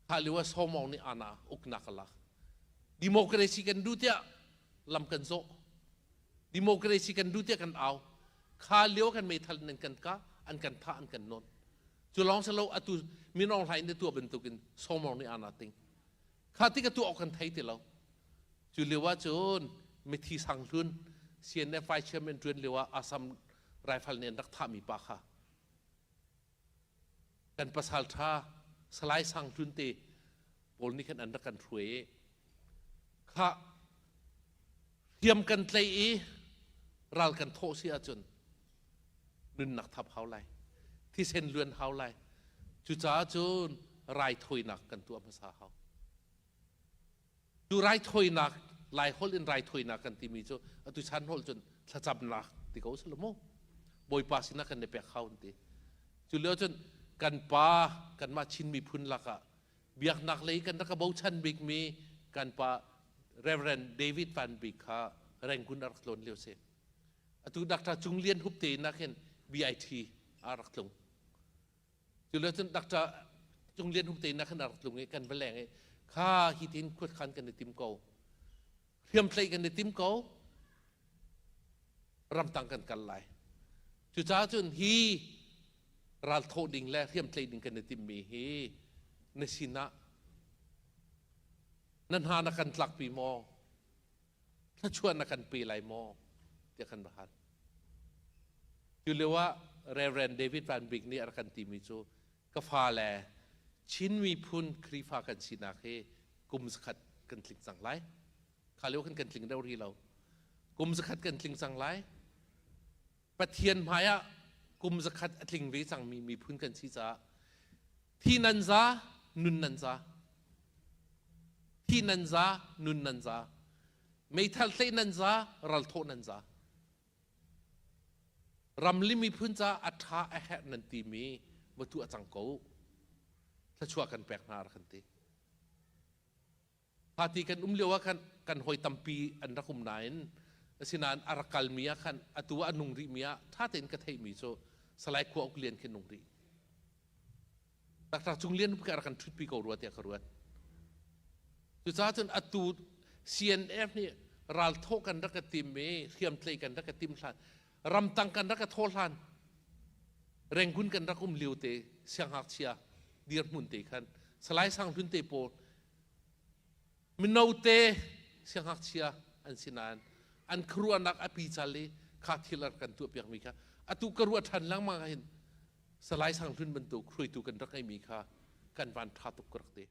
Kha lio ah Saw Maung nih ana uknak a lak. Democracy kan duh tiah lam kan zawh. Democracy kan duh tiah kan au. Kha lio kan meithal in an kan kah, an kan thah, an kan nawn. Cu lawng si lo atu Min Aung Hlaing nih tuah bantukin Saw Maung nih ana ting. Kha ti ka tuah awk kan thei ti lo. Cu lio ah cun mithi sang hlun CNF Vice Chairman ṭuan lio ah Assam rifle nih an rak thahmi pa kha kan pasal ṭha Salai Sang Hlun te pawl nih khan an rak kan hruai i kha hriam kan tlaih i ral kan thawh si ahcun nunnak thap hau lai, thisen luan hau lai. Cucaah cun raithawinak kan tuah hmasa hau. Cu raithawinak, Laiholh in raithawinak kan timi cu atu chan holh cun thlacamnak ti ko silo mu. Bawipa sinah kan i pek hau an ti. Cu lio cun kan pa kanmah Chin miphun lakah biaknak lei kan rak ka bochan bikmi kan pa Reverend David Van Bik kha Rangoon a rak tlawn lio si. Atu Dr. Cung Lian Hup te nak hin BIT a rak tlung. Cu le cun Dr. Cung Lian Hup te nak hin a rak tlung i kan va leng i kha hi tin khuat khan kan i tim ko. Hriamtlaih kan i tim ko. Ramtang kan kal lai. Cucaah cun hi ralthawh ding le hriamtlaih ding kan i timmi hi na sinah na hna na kan tlakpi maw? Thluachuah na kan pe lai maw? tiah kan va hal. Cu lio ah Reverend David Van Bik nih a rak kan timi cu ka fale Chin miphun Khrihfa kan sinak hi kum zakhat kan tling cang lai. Kha lio khan kan tling deuh rih lo. Kum zakhat kan tling cang lai. Pathian hmai ah kum zakhat a tling ve cangmi miphun kan si caah thi nan za, nun nan za. Thi nan za, nun nan za. Meithal tlaih nan za, ralthawh nan za. Ramli miphun ca a ṭha a herh nan timi va tuah cang ko. Thluachuah kan pek hna rak kan ti. Party kan um lio ah khan kan hawi tampi an rak um nain asinain a rak kalmi ah khan atu ah a nung rihmi ah ṭha tein ka theihmi cu Salai Khua Uk Lian khi nung rih. Dr. Cung Lian ka rak kan ṭhutpi ko rua tiah ka ruat. Cucaah cun atu CNF nih ralthawh kan rak ka tim i hriamtlei kan rak ka tim hlan ramtang kan rak ka thawh hlan Rangoon kan rak um lio te siangngakchia dirhmun te khan Salai Sang Hlun te pawl Mino te siangngakchia an si nain an khuaruahnak a pical i kha thil a kan tuahpiakmi kha atu ka ruah ṭhan lengmang ahhin Salai Sang Hlun bantuk hruaitu kan rak ngeimi kha kan van ṭha tuk ka rak ti.